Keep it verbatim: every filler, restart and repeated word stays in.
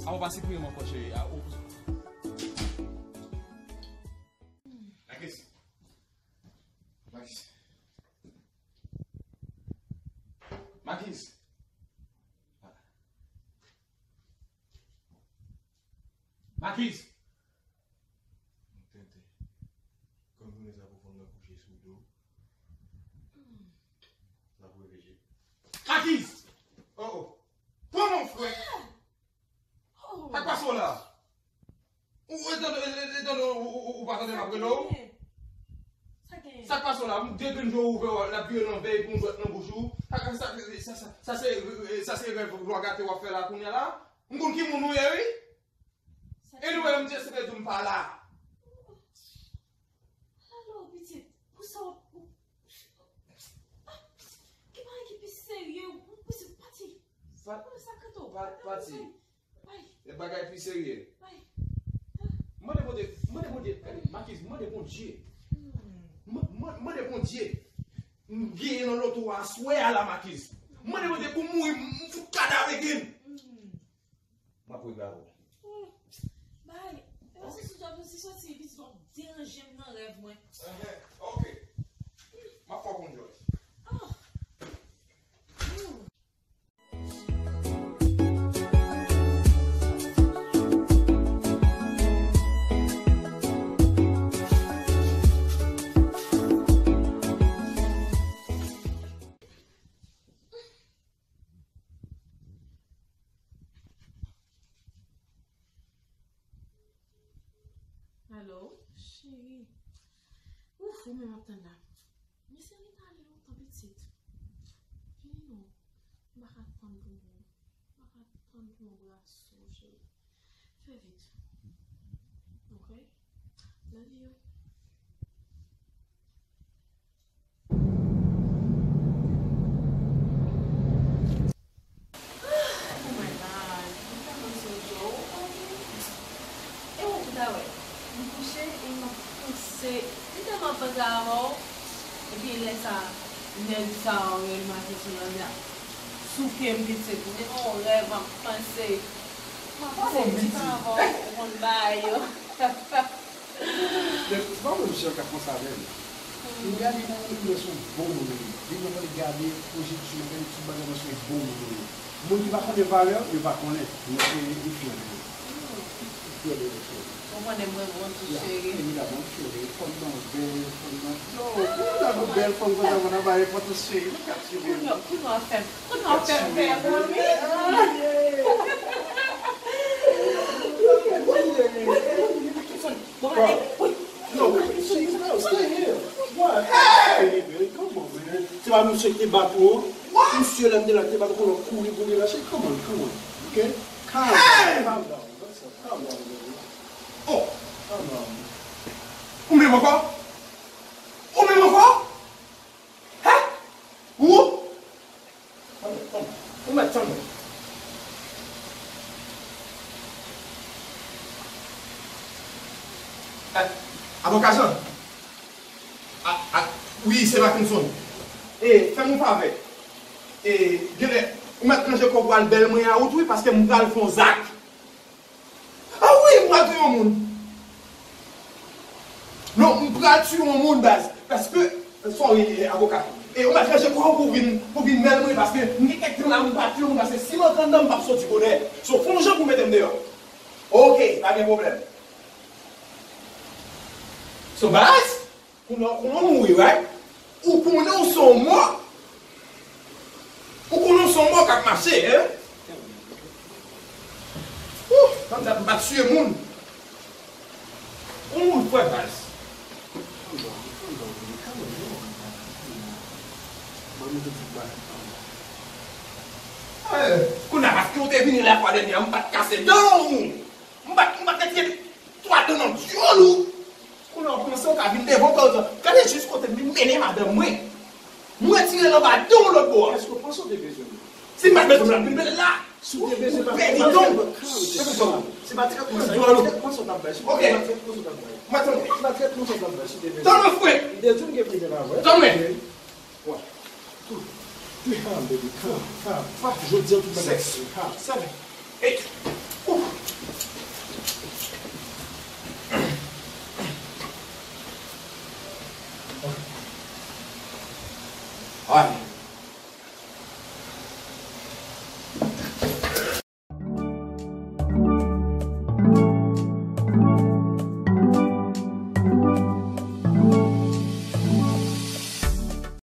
A, ou pa sipriye m ankò, cheri. A, ou... Makis. Makis. Makis. Makis. Tenten. Kòm jounen sa pwofon nan kouche sou do. N ap reveye. Makis! Oh, oh. Kòman, frè? Sa k pase w la? Ou, ou, etan, etan, ou, ou, ou pa tande m ap rele w? Sa k genyen? Sa k pase w la? M gen grenn je w ouvè, w ap vire nan vèy pou m jwèt nan bouch ou. Sa, sa, sa, sa, sa se, sa se rèv lwa gate w ap fè la kounye a la? M konn ki moun ou ye, wi. Anyway, m te eseye di w m pa la. Alo, pitit, pou sa w ap, ah, gen bagay ki pi serye, ou pitit pati. Sa k rete w? Pati. Bay. E bagay pi serye. Bay. Mande Bondye, mande Bondye, gade, Makis, mande Bondye. M-, m-, mande Bondye. M genyen nan loto a aswè a la, Makis. Mande Bondye pou m mouri, m fout kadav again. M ap regle avè w. Bay. E se sou djòb nou, si soti pitit w ap deranje m nan rèv mwen. Enhen, ok. M ap fè w konn jòj. Ah. Alo, cheri. Ouf, ou menm ap tann la. Men se li t ale lontan, pitit. Vini non. M pa ka tann pou mwen. M pa ka tann pou yon braso, cheri. Fè vit. Ok? Love you. Oh my God, m tèlman sonje w. E ou tout a wè, m kouche e m ap panse, m tèlman panse avè w. Epi lè sa, nèg sa yo rele m ate sou lòt la. Souke m pitit, m te nan yon rèv, m ap panse. M ap panse ti pa avè w, ou konn bagay yo. Men, se pa mwen misye k ap panse avè l. M gade nan li, li wè se yon bon moun li ye. Li konn li gade pwojeksyon, gade tout bagay nan se yon bon moun li ye. Moun ki pa konnen valè w, yo pa konnen. Men se li, li fyè de li. Li fyè de li, cheri. Ou konnen mwen bon tou, cheri. Evidaman, cheri. Fanm nan bèl, fanm nan... Yo, pou yon dam bèl fanm konsa, mwen nan bay enpòtans, cheri. Mwen ka tire. Kounye a, kounye a fè m, kounye a fè m pè pou li. Bon, ale, wi. No, stay here. What? Hey! Come on, man. Se pa misye ki te bat ou? Misye, lè m te la, te bat ou, konnen w kouri pou li rache. Come on, come on. Ok? Calm down, calm down. Calm down, baby. Oh! Calm down. Ou menm ankò? Ou menm ankò? Hein? Ou? Tann, tann. Ou mèt tann. Eh, avoka Jean. A, a, wi, se Mackenson. E, fè m yon favè. E, genlè, ou mèt ranje kò w al bèl mwen an wout, wi, paske m pral fè yon zak. Ah wi, m pral touye yon moun. Non, m pral touye yon moun, baz. Paske, sorry, eh, avoka. E ou mèt ranje kò w pou vin, pou vin bèl mwen, paske m gen kèk tan la, m pa touye moun, paske si m antre anndan, m p ap soti bonè. So, fè yon jan pou mete m deyò. Ok, pa gen pwoblèm. So, baz, Kounye a, kounye a w mouri, right? Ou konnen w se yon mò. Ou konnen w se yon mò k ap mache, hein? Ouh, fanm sa m pa tiye moun. Ou mouri frè baz. Eh, kounye a, paske w te vini la fwa dènyè a, m pa t kase dan w. M pa t, m pa t retire twa dan nan dyòl ou. Kounye a w panse w ka vin devan w, gade jis kote m vin mennen madanm mwen. M retire l anba dan w lòt bò a. Èske w panse w te bezwen m? Si m pa t bezwen m, l ap vin pèdi la. Si w te bezwen m, ou pèdi dan w. Se pa trètman sa, se pa trètman sa w t ap bay. Ok. Se pa trètman sa w t ap bay. M ap tann. Se pa trètman sa w t ap bay, si w te bezwen m. Tann mwen, frè. M te di w m gen pwoblèm avè w. Tann mwen. Wè. Calm, baby, calm, calm. Jodi a tout bagay sèks. Calm. Sèks. Ey. Ouf. Amen.